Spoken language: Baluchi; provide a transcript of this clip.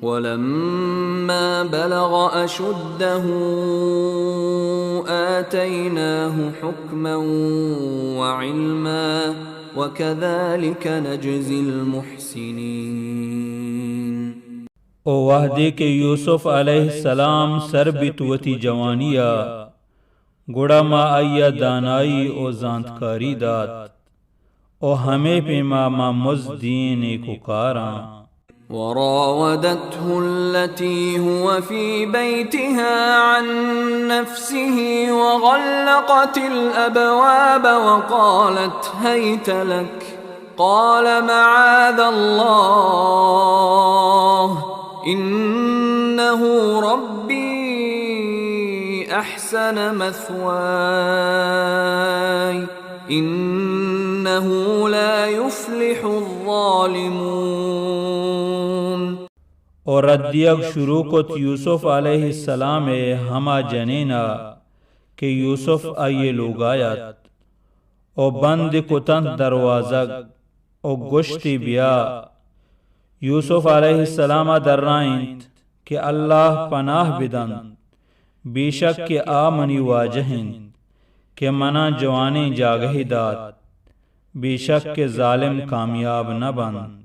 ولما بلغ أشده آتيناه حكما وعلما وكذلك نجزي المحسنين. و وہدے کہ یوسف علیہ السلام سر بیت وتی جوانی ءَ، گڑا ما آئی ءَ دانائی و زانتکاری دات، و ہمے پیما ما مزدیں نیکوکاراں۔ وراودته التي هو في بيتها عن نفسه وغلقت الأبواب وقالت هيت لك قال معاذ الله إنه ربي أحسن مثواي إنه لا يفلح الظالمون. و رد دیگ شروع کت یوسف علیہ السلام ءِ ہما جنین ءَ کہ یوسف آئی ءِ لوگ ءَ ات، و بند کتنت دروازگ، و گوشتی، بیا، یوسف علیہ السلام ءَ درائینت کہ اللہ پناہ بدنت، بے شک کہ آ منی واجہ انت کہ منا جوانیں جاگہے دات، بے شک کہ ظالم کامیاب نہ بنت۔